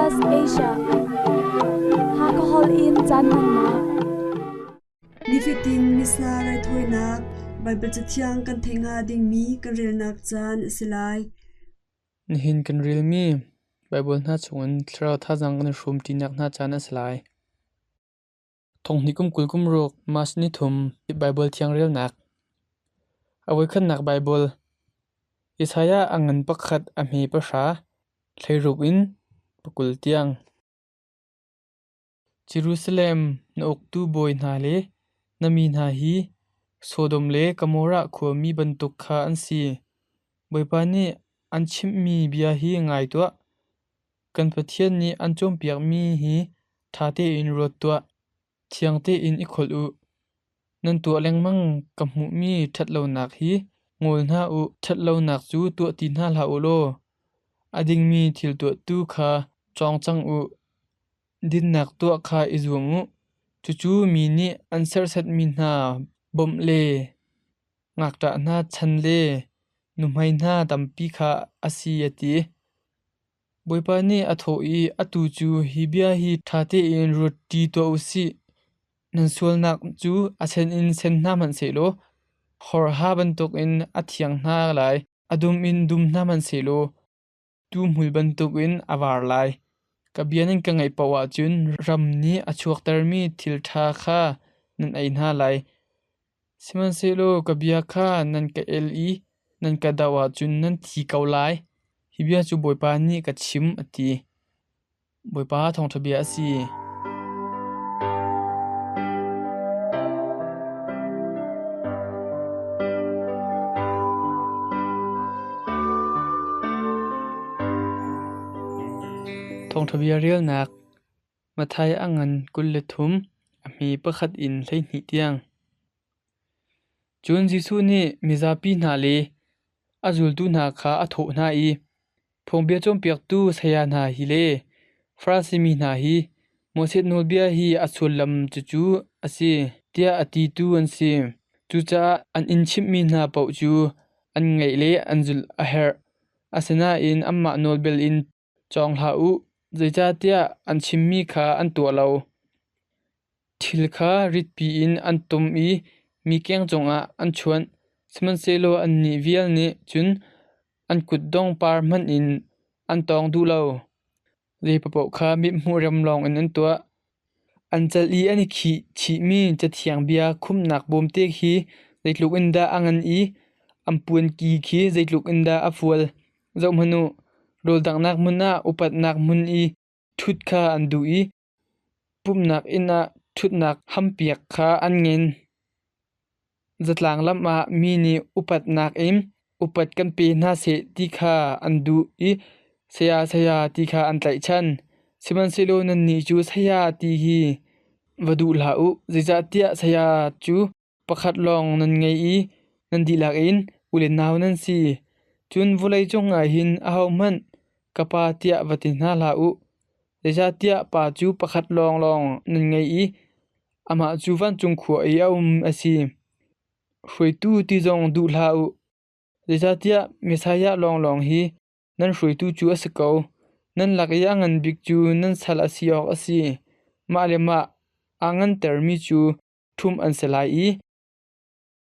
SBS Asia. Hakha Hall in caan hmannak. Nifatin Missa raithawinak Baibal Cathiang kan theih hnga dingmi kan relnak caan a si lai. Nihin kan relmi Baibal hna chungin thlarau thazaang kan i hrawmṭinak hna caan a si lai. Thonghnih kum 20 kum ruk March ni thum Baibal Thiang relnak. A voikhatnak Baibal Isaiah a ngan pakhat a hme pahra, hleiruk in pakul tiang. Jerusalem na uktu bawi hna le na mi hna hi Sodom le Gomorrah khuami bantuk kha an si. Bawipa nih an chimhmi bia hi ngai tuah. Kan Pathian nih an cawnpiakmi hi ṭha tein ruat tuah. Thiang tein i kholh u. Nan tuah lengmang ka hmuhmi ṭhatlonak hi ngol hna u. Ṭhatlonak cu tuah ti hna hlah u law a dingmi thil tuahtu kha cawng cang u. Dinnak tuah kha i zuam u. Cucu mi nih an serhsatmi hna bawmh le ngakṭah hna chan le nuhmei hna tampi kha a si a ti. Bawipa nih a thawh i, Atu cu hi bia hi ṭha tein ruat ṭi tuah u sih. Nan sualnak cu a sen in sen hna hmanhsehlaw horha bantukin a thiang hna lai, a dum in dum hna hmanhsehlaw tuhmul bantukin a var lai. Ka bia nan ka ngaih paoh ahcun ram nih a chuaktermi thil ṭha kha nan ei hna lai. Sihmanhsehlaw ka bia kha nan ka el i nan ka doh ahcun nan thi ko lai. Hi bia cu Bawipa nih ka chim, a ti. Bawipa thawngṭha bia a si. Thawngṭha bia relnak Matthai a ngan 23, a hme pakhat in 12 tiang. Cun Jesuh nih mizapi hna le a zultu hna kha a thawh hna i, Phungbia cawnpiaktu saya hna hi le Farasi mi hna hi Moses nawlbia hi a sullam cucu a si, tiah a titu an si. Cucaah an inn chimhmi hna paoh cu an ngaih le an zulh a herh. Asinain anmah nawlbel in Cawng hlah u, zeicahtiah an chimmi kha an tuah lo. Thil kha ritpi in an tum i mi keng cungah an chuanh, sihmanhsehlaw annih vial nih cun an kutdong par hmanh in an tawng duh lo. Zei paoh kha mithmuh rem lawngin an tuah. An cal i an i khih chihmi Cathiang bia khumhnak bawmte khi zeitluk in dah a ngan i an puanki khi zeitluk in dah a fual. Zohhmanh u, rawl danghnak hmun ah upatnak hmun i ṭhut kha an duh i pumhnak inn ah ṭhutnak hampiak kha an ngen. Zatlang lam ah mi nih upatnak in upat kan pe hna seh ti kha an duh i saya saya ti kha an tlaihchan. Sihmanhsehlaw nannih cu saya ti hi va duh hlah u, zeicahtiah saya cu pakhat lawng nan ngei i nan dihlak in u le nau nan si. Cun vawleicung ah hin ahohmanh ka pa tiah va ti hna hlah u, zeicahtiah Pa cu pakhat lawnglawng nan ngei i Amah cu vancung khua i a um a si. Hruaitu ti zong duh hlah u, zeicahtiah Messiah lawnglawng hi nan hruaitu cu a si ko. Nan lak i a ngan bik cu nan sal a si awk a si. Mah le mah aa ngantermi cu ṭhumh an si lai i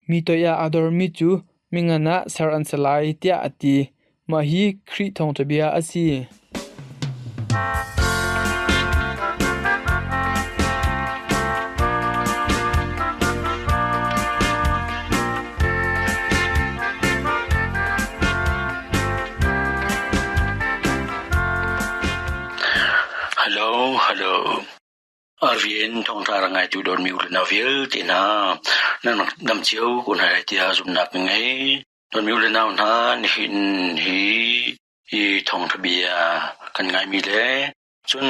mi toiah aa dormi cu mingan ah ser an si lai, tiah a ti. Mah hi Khrih thawngṭha bia a si. Hello, hello. Rian thawngṭha rak ngaitu dawtmi u le nau vialte hna, nan dam cio ko hna lai tiah zumhnak ka ngei. Dawtmi u le nau hna, nihin hi hi thawngṭha bia kan ngaimi le cun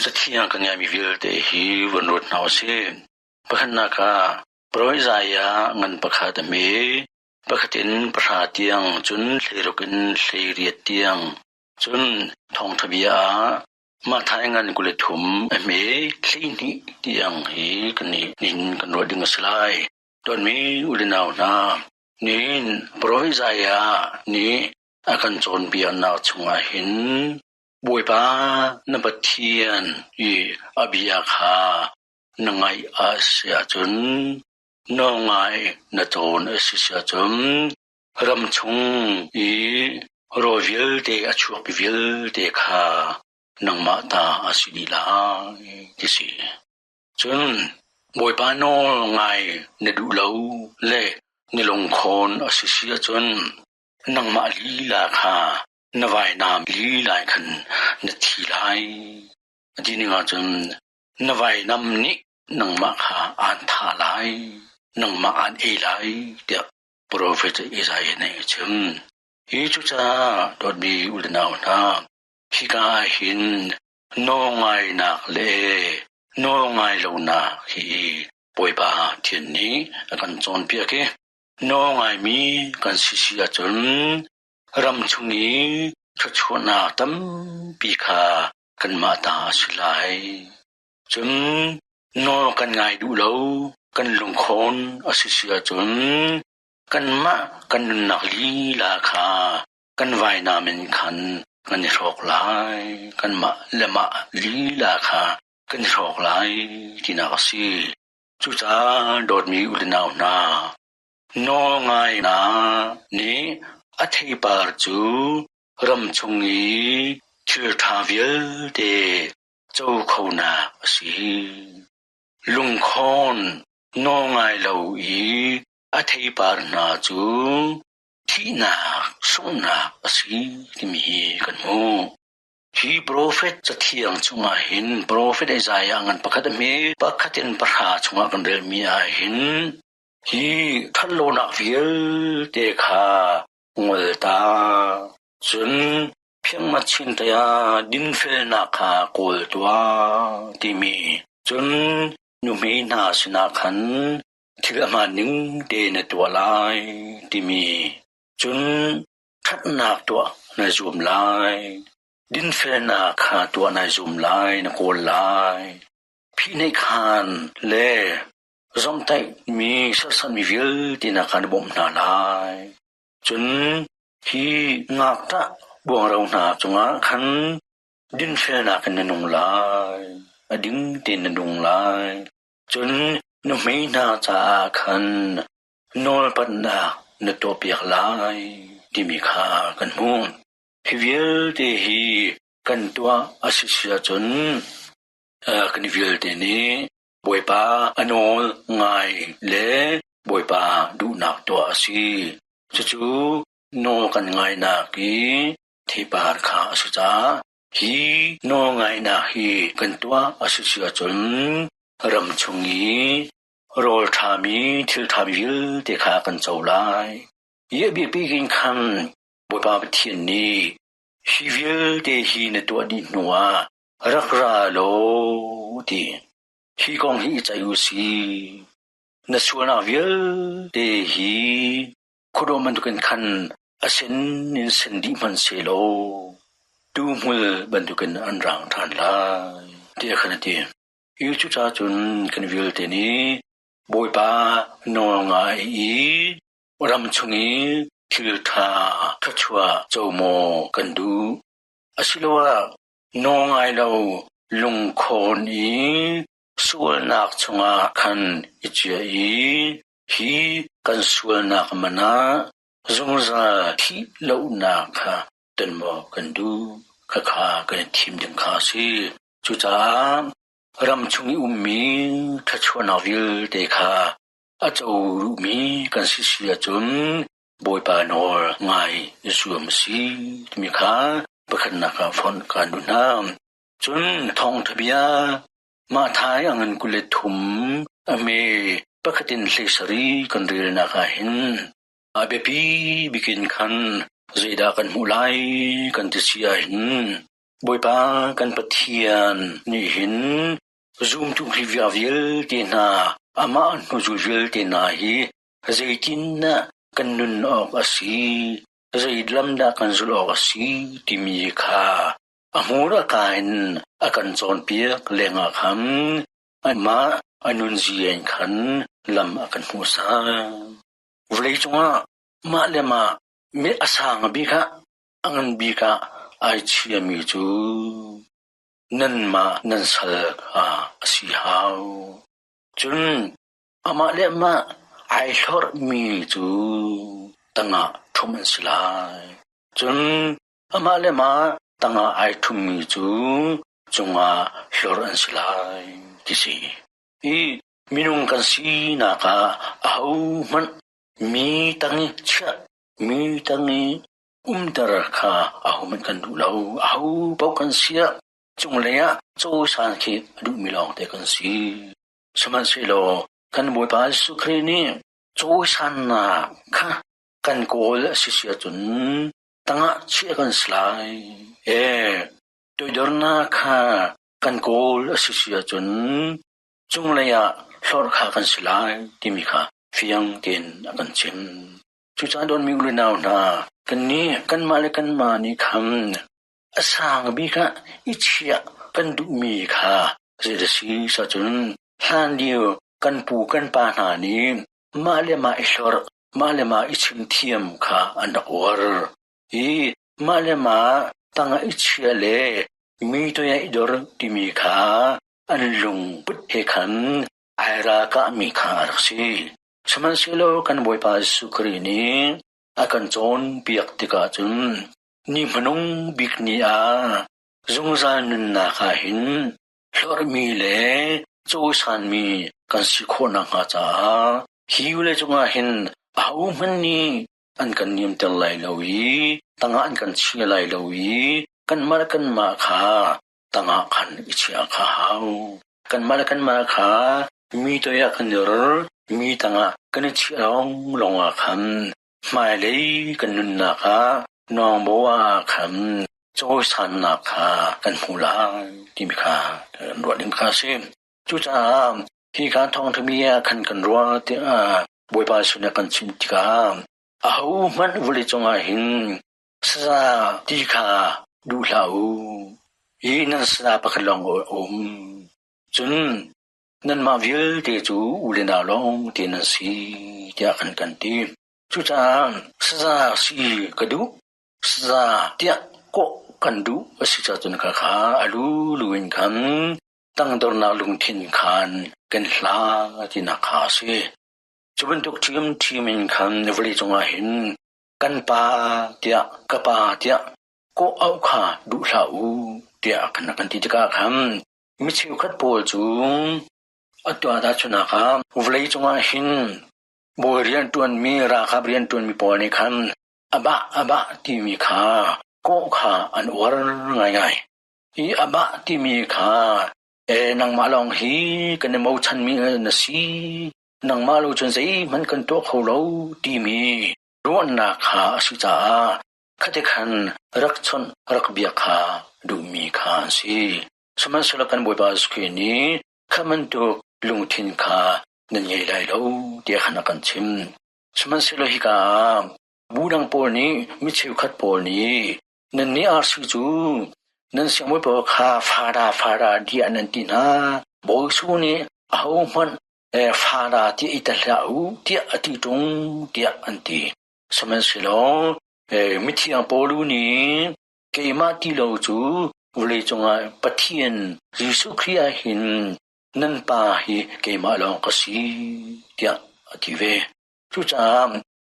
cathiang kan ngaimi vialte hi van ruat hna usih. Pakhatnak ah, Profet Isaiah ngan pakhat a hme, pakhat in pahra tiang, cun hleiruk in hleiriat tiang. Cun thawngṭha bia ah Matthai ngan 23 a hme 12 tiang hi kan i nin kan ruah ding a si lai. Dawtmi u le nau hna, nihin Profet Isaiah nih a kan cawnpiaknak chungah hin Bawipa na Pathian i a bia kha na ngaih a si ahcun, nawlngai na cawn a si ahcun, ram chung i rawl vialte a chuakmi vialte kha nangmah ta a si dih lai, ti si. Cun Bawipa nawl ngai na duh lo le na lungkhawn a si si ahcun nangmah lila kha na vainam lila khan na thi lai. A ti ning ahcun na vainam nih nangmah kha aan thah lai, nangmah aan ei lai, tiah profet Isaiah nih a chim. Hi cucaah dawtmi u le nau hna, hika ah hin nawlngainak le nawlngai lonak hi Bawipa Pathian nih a kan cawnpiak i nawlngaimi kan si si ahcun ram chung i thluachuahnak tampi kha kanmah ta a si lai. Cun nawl kan ngai duh lo, kan lungkhawn a si si ahcun kanmah kan nunnak lila kha kan vainam in khan kan i hrawk lai, kanmah le mah lila kha kan i hrawk lai tinak a si. Cucaah dawtmi u le nau hna, nawlngainak nih a theipar cu ram chung i thil ṭha vialte co khonak a si. Lungkhawn nawlngai lo i a theipar hna cu thihnak sunghnak a si timi hi kan hmuh. Hi profet cathiang chungah hin profet Isaiah ngan pakhat a hme pakhat in pahra chungah kan relmi ah hin hi ṭhatlonak vialte kha ngol ta. Cun phiangmat chin ah dinfelnak kha kawl tuah timi cun nuhmei hna sinah khan thil a hmaan ning tein na tuah lai timi cun ṭhatnak tuah na zuam lai, dinfelnak kha tuah nai zuam lai, na kawl lai. Phihneih khaan le zawmhtaihmi serhsatmi vialte na kha na bawmh hna lai. Cun hi ngakṭah buangro hna cungah khan dinfelnak in na nung lai, a ding tein na nung lai. Cun nuhmei hna caah khan nawlpatnak na tuahpiak lai timi kha kan hmuh. Hi vialte hi kan tuah a si si ahcun kan vialte nih Bawipa a nawl ngai le Bawipa duhnak tuah a si. Cucu nawl kan ngainak i theipar kha a si caah hi nawlngainak hi kan tuah a si si ahcun ram chung i rawl ṭhami thil ṭhami vialte kha kan co lai. Hi a biapi in khan Bawipa Pathian nih hi vialte hi na tuah dih hnuah rak ra law ti. Hi kong hi i ceih u sih. Na sualnak vialte hi khuadawm bantukin khan a sen in sen dih hmanh sehlaw tuhmul bantukin an raang ṭhan lai, tiah khan a ti. Hi cucaah cun kan vialte nih Bawipa nawl ngai i ram chung i thil ṭha thluachuah co maw kan duh? Asiloah nawl ngai lo lungkhawn i sualnak chungah khan i cia i hi kan sualnak man ah zungzal thih lonak kha ton maw kan duh? Khakha kan i thim ding kha a si. Cucaah ram chung i ummi thluachuahnak vialte kha a co duhmi kan si si ahcun Bawipa nawl ngai i zuam a si timi kha pakhatnak ah fonh kaan duh hna. Cun thawngṭha bia Matthai a ngan 23 a hme pakhat in 17 kan relnak ah hin a biapi bik in khan zeidah kan hmuh lai kan ti si ahhin Bawipa kan Pathian nih hin zumtu Khrihfa vialte hna amah hnuzul vialte hna hi zeitindah kan nun awk a si, zei lam dah kan zulh awk a si timi kha A hmur a ka in a kan cawnpiak lengah khan anmah a nunzia in khan lam a kan hmuhsak. Vawleicung ah mah le mah mi a sang bik ah, a ngan bik ah ai chiami cu nanmah nan sal kha a si hau. Cun amah le amah ai hlorhmi cu tangah ṭhumh an si lai. Cun amah le amah tangah ai ṭhummi cu cungah hlorh an si lai, ti si. Hi minung kan sinak ah ahohmanh mi tang i chiah, mi tang i umter kha ahohmanh kan duh lo. Aho paoh kan si ah cunglei ah cawisan khi a duhmi lawngte kan si. Sihmanhsehlaw kan Bawipa Jesuh Khrih nih cawisannak kha kan kawl a si si ahcun tangah chiah kan si lai. Ee, toidornak kha kan kawl a si si ahcun cunglei ah hlorh kha kan si lai timi kha fiang tein a kan chim. Cucaah dawtmi u le nau hna, kannih kanmah le kanmah nih khan a sang bik ah i chiah kan duhmi kha zei a si ahcun hlanlio kan pu kan pa hna nih mah le mah i hlorh, mah le mah i chimthiam kha an rak uar. I mah le mah tangah i chia le mi toi ah i dor timi kha an lungput he khan ai ralkahmi kha a rak si. Sihmanhsehlaw kan Bawipa Jesuh Khrih nih a kan cawnpiak tikah cun ni hmanung bik ni ah zungzal nunnak ah hin hlorhmi le cawisanmi kan si khawh nakhnga caah hi vawleicung ah hin ahohmanh nih an kan niamter lai lo i tangah an kan chia lai lo i kanmah le kanmah kha tangah khan i chiah kha hau. Kanmah le kanmah kha mi toi ah kan i ror, mi tangah kan i chiah lawnglawng ah khan hmailei kan nunnak ah nawngbo ah khan cawisannak kha kan hmu lai timi kha kan ruah ding kha a si. Cucaah hi ka thawngṭha bia khan kan ruah tiah Bawipa sin ah kan chim tikah ahohmanh vawleicung ah hin saza ti kha duh hlah u. Hi nan saza pakhat lawng a um. Cun nanmah vialte cu u le nau lawng te nan si tiah khan kan ti. Cucaah saza si ka duh, saza tiah kawh kan duh a si cun khakha a lulu in khan tangdornak lungthin khan kan hla tinak kha a si. Cu bantuk ṭhiamṭhiam in khan vawleicung ah hin kan pa tiah ka pa tiah kawh auh kha duh hlah u tiah khan a kan ti tikah khan mi cheukhat pawl cu atu ah tahchunhnak ah vawleicung ah hin bawi rianṭuanmi ralkap rianṭuanmi pawl nih khan abah abah timi kha kawh kha an uar ngaingai. Hi abah timi kha e nangmah lawng hi kan i bochanmi na si nangmah lo cun zeihmanh kan tuah kho lo timi ruahnak kha a si caah khati khan rak chawnh rak biak kha duhmi kha an si. Sihmanhsehlaw kan Bawipa Jesuh Khrih nih kha bantuk lungthin kha nan ngei lai lo tiah khan a kan chim. Sihmanhsehlaw hika ah bu dang pawl nih mi cheukhat pawl nih Nannih arsi cu nan siangbawi pawl kha fada fada tiah nan ti hna. Bawi Jesuh nih ahohmanh fada tiah i tel hlah u tiah a ti ṭung tiah an ti. Sihmanhsehlaw mithiang Paul nih keimah ti lo cu vawleicung ah Pathian Jesuh Khrih ah hin nan pa hi keimah lawng ka si tiah a ti ve. Cucaah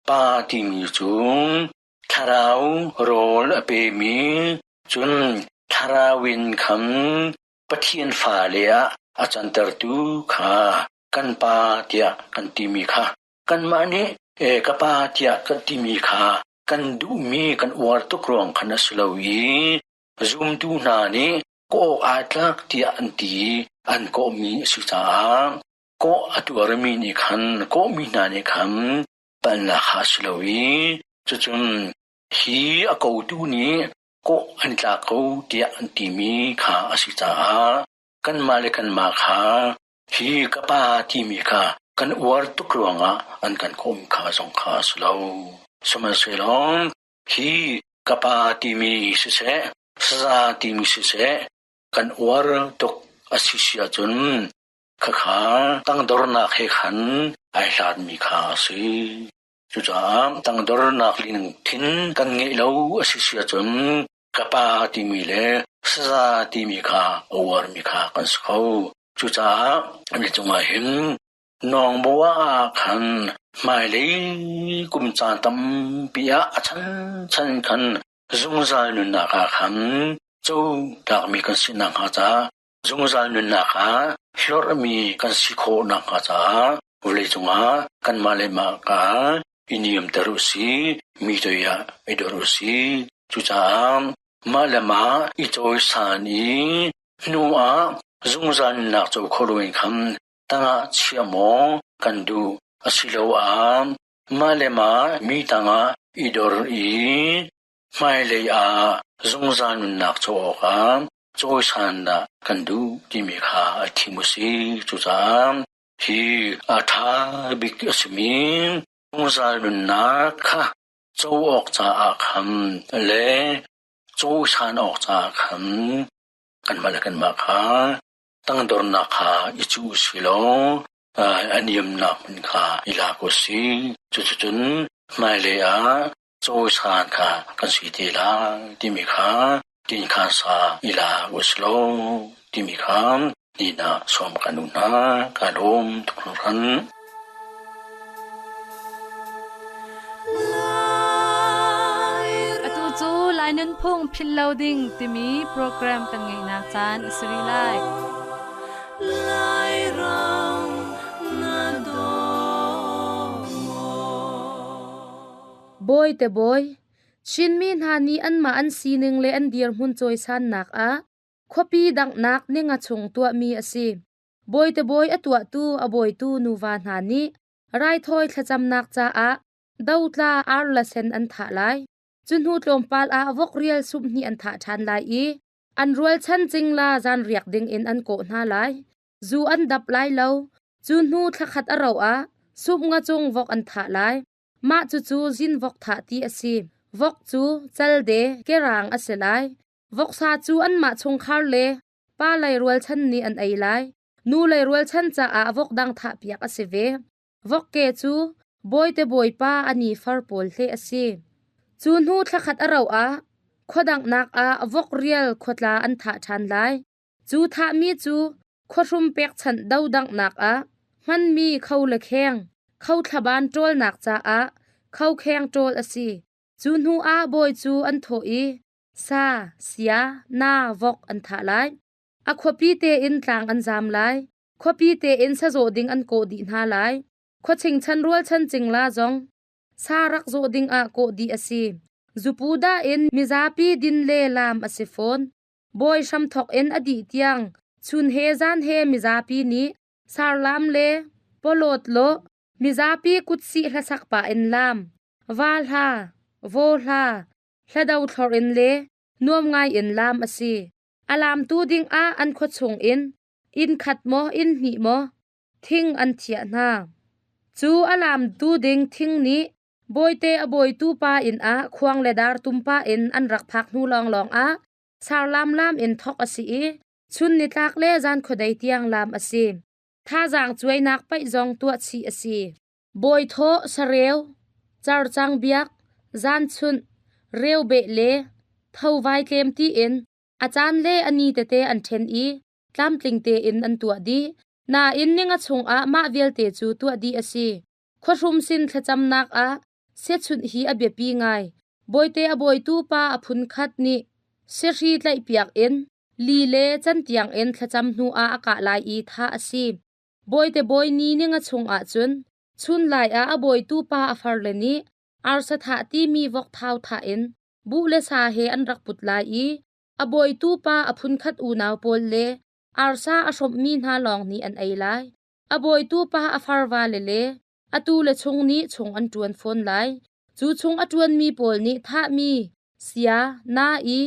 pa timi cu Thlarau rawl a pemi cun thlarau in khan Pathian fale ah a cantertu kha kan pa tiah kan timi kha kanmah nih ka pa tiah kan timi kha kan duhmi kan uar tuk ruang khan a si lo i zumtu hna nih kawh aa tlak tiah an ti an kawhmi a si caah kawh a tuarmi nih khan kawhmi hna nih khan palhnak kha a si lo i cucun hi a kotu nih kawh an tlak ko tiah an timi kha a si caah kanmah le kanmah kha hi ka pa timi kha kan uar tuk ruangah an kan kawm kha zong kha a si lo. Sihmanhsehlaw hi ka pa timi siseh, saza timi siseh, kan uar tuk a si si ahcun Khakha tangdornak he khan ai hlatmi kha a si. Cucaah tangdornak lungthin kan ngeih lo a si si ahcun. Ka pa timi le saza timi kha a uarmi kha kan si kho. Cucaah an cungah hin nawngbo ah khan hmailei kum caan tampi ah a chanchan khan zungzal nunnak ah khan cotakmi kan si nakhnga caah zungzal nunnak ah hlorhmi kan si khawh nakhnga caah vawleicung ah kanmah le mah ka i niamter u si, mi toi ah i dor u si. Cucaah mah le mah i cawisan i hnu ah zungzal nunnak co kho loin khan tangah chiah maw kan duh asiloah mah le mah mi tangah i dor i hmailei ah zungzal nunnak co awkah cawisan dah kan duh timi kha a thim u si. Cucaah hi a ṭha bik a simi zungzal nunnak kha co awk caah khan le cawisan awk caah khan kanmah le kanmah kha tangdornak kha i cuh u si law a niamnak hmun kha i lak u si. Cuticun hmailei ah cawisan kha kan si te lai timi kha tinkhan sa i lak u si law timi kha ni ah sawm kan u hna. Ka lawm tuk hringhran. Atu cu Lai Nunphung Philh Lo Ding timi program kan ngeihnak caan a si rih lai. Bawi te bawi, Chinmi hna nih anmah an sining le an dirhmun cawisannak ah khuapi danghnak ninga chung tuahmi a si. Bawi te bawi a tuahtu a bawitu nuva hna nih raithawi thlacamnak caah dotla ar le sen an thah lai. Cu hnu tlawmpal ah vok rial sumhnih an thah ṭhan lai i an rualchan cingla zanriak ding in an kawh hna lai. Zu an dap lai lo. Cu hnu thlakhat a rauh ah sup nga cung vok an thah lai. Mah cucu zin vok thah ti a si. Vok cu calde kerang a si lai. Voksa cu anmah chungkhar le pa lei rualchan nih an ei lai. Nu lei rualchan caah vok dang thahpiak a si ve. Vok ke cu bawite bawipa a ni far pawl hleh a si. Cu hnu thlakhat a rauh ah khuadanghnak ah vok rial khuatla an thah ṭhan lai. Cu thahmi cu khuahrum pekchanh dodanghnak ah hmanmi kho le kheng, kho thlaban ṭawlnak caah kho kheng ṭawl a si. Cu hnu ah bawi cu an thawh i sa, sia, na, vok an thah lai. A khuapi tein tlang an zam lai. Khuapi tein sazawh ding an kawh dih hna lai. Khuaching chan rualchan cingla zong sa rak zawh ding ah kawh dih a si. Zupu dah in mizapi din le laam a si fawn. Bawi hramthok in a dih tiang chun he zan he mizapi nih sarlam le pawlawt lawh mizapi kutsih hlasak pah in laam, va hla, vaw hla, hlado thlor in le nuam ngai in laam a si. A laamtu ding ah an khua chung in inn khat maw inn hnih maw thing an thiah hna. Cu a laamtu ding thing nih bawite a bawitu pa inn ah khuang le dar tum pah in an rak phak hnu lawnglawng ah sarlam laam in thok a si i chun nitlak le zan khuadei tiang laam a si. Thazaang cuainak paih zong tuah chih a si. Bawi thawh sareu, carcang biak, zanchunh, reu beh le tho vai tlem tiin a caan le a ni tete an ṭhen i tlamtling tein an tuah dih. Nain ninga chungah mah vialte cu tuah dih a si. Khuahrum sin thlacamnak ah siachunh hi a biapi ngai. Bawite a bawitu pa a phunkhat nih siahri tlaihpiak in li le cantiang in thlacam hnu ah a kah lai i thah a si. Bawite bawi ni ninga chung ahcun chunlai ah a bawitu pa a farle nih arsa thah timi vok thau thah in buh le sa he an rak put lai i a bawitu pa a phunkhat unau pawl le arsa a hrawmhmi hna lawng nih an ei lai. A bawitu pa a farvale le atu le chung nih chung an ṭuan fawn lai. Cu chung a ṭuanmi pawl nih thahmi sia, na i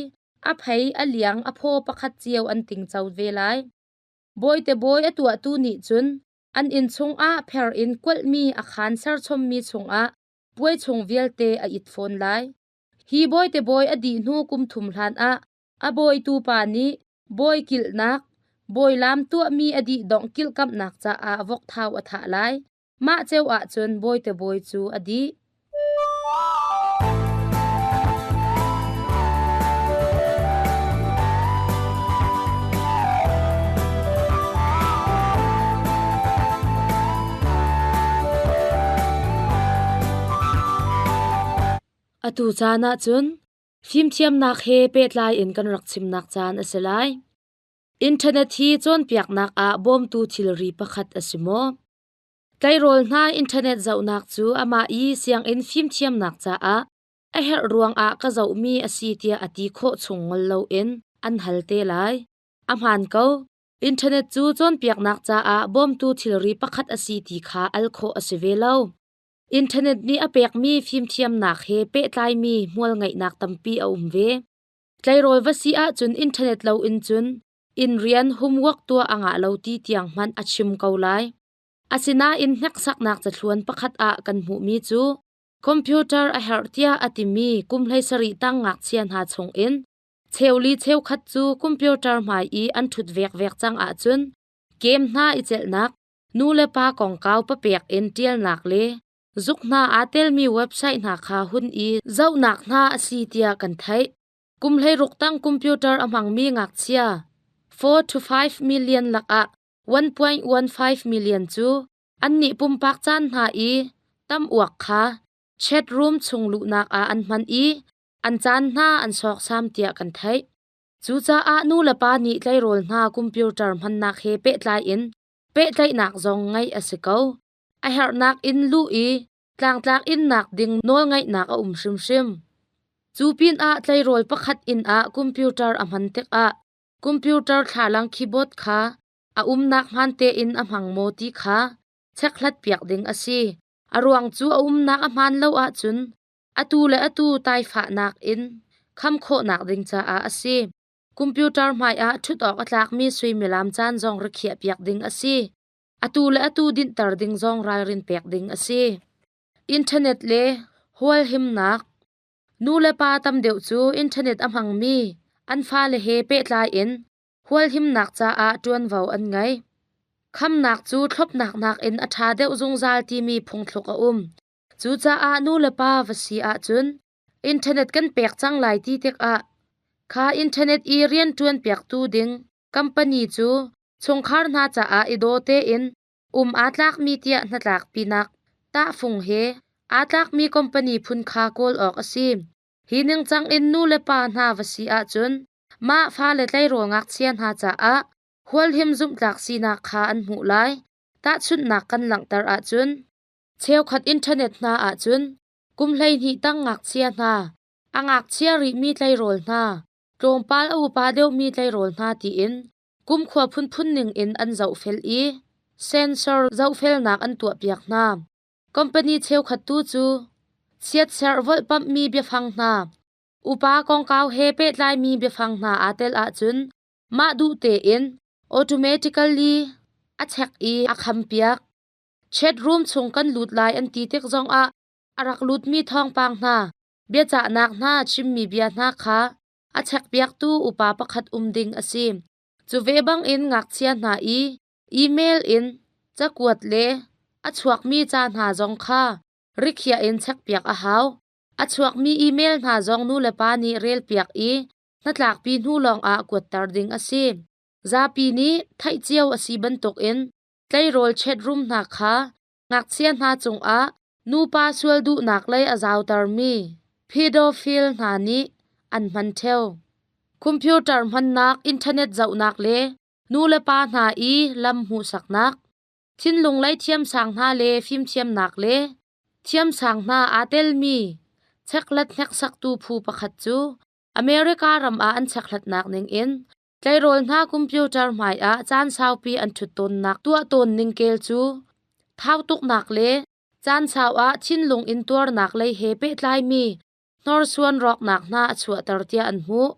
a phei, a liang, a phaw pakhat cio an tingco ve lai. Bawite bawi a tuahtu nih cun an inn chungah pher in kualhmi a khaan serchommi chungah puai chung vialte a it fawn lai. Hi bawite bawi a dih hnu kum thum hlanah a bawitu pa nih bawi kilhnak, bawilaam tuahmi a dih dongh kilhkamhnak caah vokthau a thah lai. Mah ceu ahcun bawite bawi cu a dih. Atu caan ahcun fimthiamnak he pehtlai in kan rak chimnak caan a si lai. Internet hi cawnpiaknak ah bawmtu thilri pakhat a si maw? Tleirawl hna internet zohnak cu amah i sianginn fimthiamnak caah a herh ruangah ka zohmi a si tiah a ti khawh chung ngol loin an hal te lai. A hmaan ko. Internet cu cawnpiaknak caah bawmtu thilri pakhat a si ti kha al khawh a si ve lo. Internet nih a pekmi fimthiamnak he pehtlaimi hmualngeihnak tampi a um ve. Tleirawl va si ahcun internet loin cun inn rian homework tuah a ngah lo ti tiang hmanh a chim ko lai. Asinain hneksaknak cathluan pakhat ah kan hmuhmi cu computer a herh tiah a timi kum 17 tang ngakchia hna chungin cheuli cheukhat cu computer hmai i an ṭhut vekvek cang ahcun game hna i celhnak, nu le pa kongkau papek in ṭialnak le zuk hna aa telmi website hna kha hun i zohnak hna a si tiah kan theih. Kum 16 tang computer a hmangmi ngakchia 4 to 5 million lakah 1.15 million cu annih pumpak caan hna i tam uak kha chat room chung luhnak ah an hman i an caan hna an sawksam tiah kan theih. Cucaah nu le pa nih tleirawl hna computer hmannak he pehtlai in pehtlaihnak zong ngeih a si ko. A herhnak in luh i tlangtlak innak ding nawlngeihnak a um hrimhrim. Cu pinah tleirawl pakhat inn ah computer a hman tikah computer thlalang keyboard kha a umnak hmaan tein a hmang maw ti kha chekhlat piak ding a si. A ruang cu a umnak a hmaan lo ahcun atu le atu taifahnak in kham khawhnak ding caah a si. Computer hmaiah ṭhut awk a tlakmi suimilam caan zong rikhiah piak ding a si. Atu le atu dinhter ding zong ralrin pek ding a si. Internet le hualhimnak. Nu le pa tam deuh cu internet a hmangmi an fale he pehtlai in hualhimnak caah ṭuanvo an ngei. Khamnak cu thlopnak nakin a ṭha deuh zungzal timi phungthluk a um. Cucaah nu le pa va si ahcun internet kan pek cang lai ti tikah kha internet i rianṭuan piaktu ding company cu chungkhar hna caah i daw tein um aa tlakmi tiah hnatlakpinak tahfung he aa tlakmi company phun kha kawl awk a si. Hi ningcang in nu le pa hna va si ahcun mah fale tleirawl ngakchia hna caah hualhim zumhtlak sinak kha an hmuh lai. Tahchunhnak kan langhter ahcun cheukhat internet hna ahcun kum 12 tang ngakchia hna, a ngakchia rihmi tleirawl hna, tlawmpal a upa deuhmi tleirawl hna tiin kumkhua phunphun ning in an zohfel i sensor zohfelnak an tuahpiak hna. Company cheukhat tu cu chiatserh volhpamhmi biafang hna, upa kongkau he pehtlaimi biafang hna aa tel ahcun mah duh tein automatically a check i a khampiak. Chat room chung kan lut lai an ti tik zongah a rak lutmi thawngpang hna, biacahnak hna, chimmi bia hna kha a chekpiaktu upa pakhat um ding a si. Cu ve bangin ngakchia hna i email in cakuat le a chuakmi ca hna zong kha rikhiah in chekpiak a hau. A chuakmi email hna zong nulepa nih relpiak i hnatlakpi hnu lawngah kuatter ding a si. Zapi nih theih cio a si bantukin tleirawl chat-room hna kha ngakchia hna cungah nupa sual duhnak lei a zautermi pedophile hna nih an hman ṭheo. Computer hmannak, internet zohnak le nulepa hna i lam hmuhsaknak, thinlung lei thiamsang hna le fimthiamnak le thiamsang hna aa telmi chekhlat hneksaktu phu pakhat cu America ram ah an chekhlatnak ningin tleirawl hna computer hmaiah caan saupi an ṭhut tawnnak tuah tawn ning kel cu thau tuknak le caan sau ah thinlung in tuarnak lei he pehtlaimi hnorsuan rawknak hna a chuahter tiah an hmuh.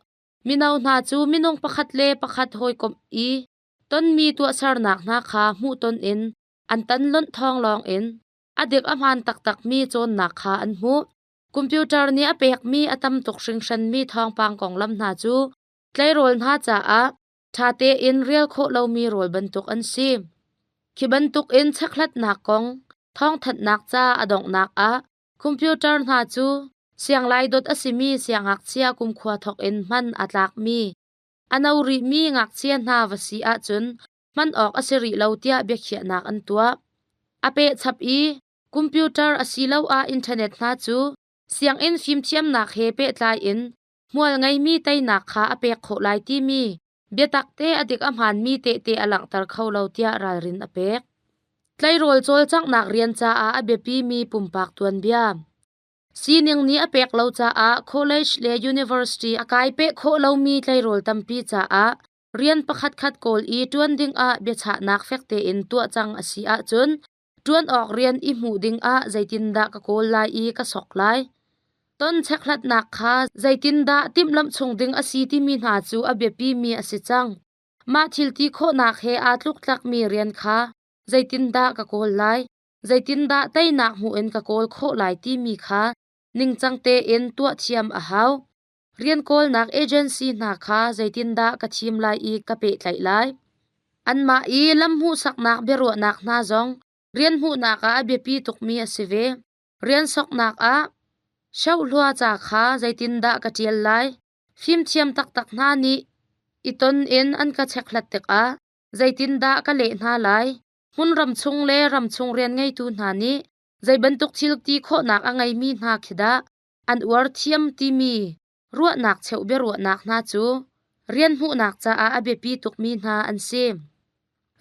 Mino hna cu minung pakhat le pakhat hawikomh i tonmi tuahsernak hna kha hmuhton in an tan lonh thawng lawngin a dik a hmaan taktakmi cawnnak kha an hmuh. Computer nih a pekmi a tam tuk hringhranmi thawngpang konglam hna cu tleirawl hna caah ṭha tein rel khawh lomi rawl bantuk an si. Khi bantukin chekhlatnak kong thawngthanhnak ca a donghnak ah computer hna cu sianglai dot a simi siangngakchia kumkhua thawk in hman a tlakmi a no rihmi ngakchia hna va si ahcun hman awk a si rih lo tiah biakhiahnak an tuah. A pehchap i computer asiloah internet hna cu. Sianginn fimthiamnak he pehtlai in hmual ngeimi teinak kha a pek khawh lai timi biatak te a dik a hmaanmi tehte a langhter kho lo tiah ralrin a pek. Tleirawl cawlcanghnak rian caah a biapimi pumpak tuanbia. Sining nih a pek lo caah college le university a kai peh khawh lomi tleirawl tampi caah rian pakhatkhat kawl i ṭuan dingah biachahnak fek tein tuah cang a si ahcun ṭuan awk rian i hmuh dingah zeitindah ka kawl lai i ka sok lai? Ton chekhlatnak kha zeitindah timhlamh chung ding a si timi hna cu a biapimi a si cang. Mah thil ti khawhnak he aa tluktlakmi rian kha zeitindah ka kawl lai? Zeitindah teinak hmuh in ka kawl khawh lai timi kha ningcang tein tuah thiam a hau. Rian kawlnak agency hna kha zeitindah ka thim lai i ka pehtlaih lai? Anmah i lam hmuhsaknak biaruahnak hna zong rian hmuhnak ah a biapi tukmi a si ve. Rian soknak ah shohlua ca kha zeitindah ka ṭial lai? Fimthiam taktak hna nih i ton in an ka chekhlat tikah zeitindah ka leh hna lai? Hmunram chung le ramchung rian ngeitu hna nih zei bantuk thil ti khawhnak a ngeimi hna khi dah an uar thiam timi ruahnak cheuh biaruahnak hna cu rian hmuhnak caah a biapi tukmi hna an si.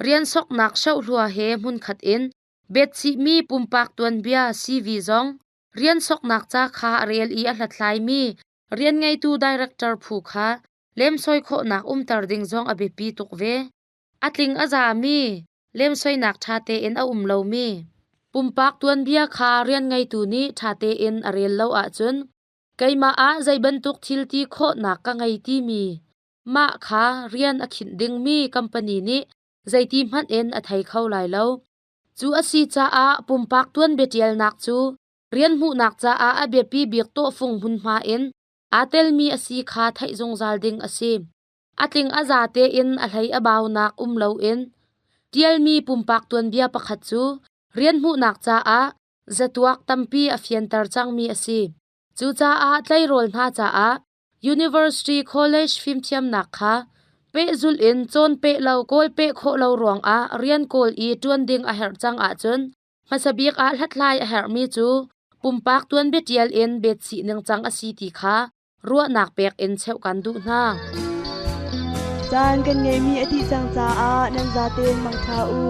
Rian soknak shohlua he hmunkhat in betchihmi pumpak tuanbia CV zong rian soknak ca kha a rel i a hlathlaimi rian ngeitu director phu kha lemsoi khawhnak umter ding zong a biapi tuk ve. A tling a zami lemsoinak ṭha tein a um lomi pumpak tuanbia kha rian ngeitu nih ṭha tein a rel lo ahcun keimah ah zei bantuk thil ti khawhnak ka ngei timi mah kha rian a khinh dingmi company nih zeiti hmanh in a thei kho lai lo. Cu a si caah pumpak tuanbia ṭialnak cu rian hmuhnak caah a biapi bik tawhfung hmunhma in aa telmi a si kha theih zungzal ding a si. A tling a za tein a hlei a baunak um loin ṭialmi pumpak tuanbia pakhat cu rian hmuhnak caah zatuak tampi a fianter cangmi a si. Cucaah tleirawl hna caah University College fimthiamnak kha pehzulh in cawn peh lo kawl peh khawh lo ruangah rian kawl i ṭuan ding a herh cang ahcun hmasa bik ah hlathlai a herhmi cu pumpak tuanbia ṭial in betchih ningcang a si ti kha ruahnak pek in cheuh kan duh hna. Caan kan ngeihmi a dih cang caah nan zaten mangṭha u.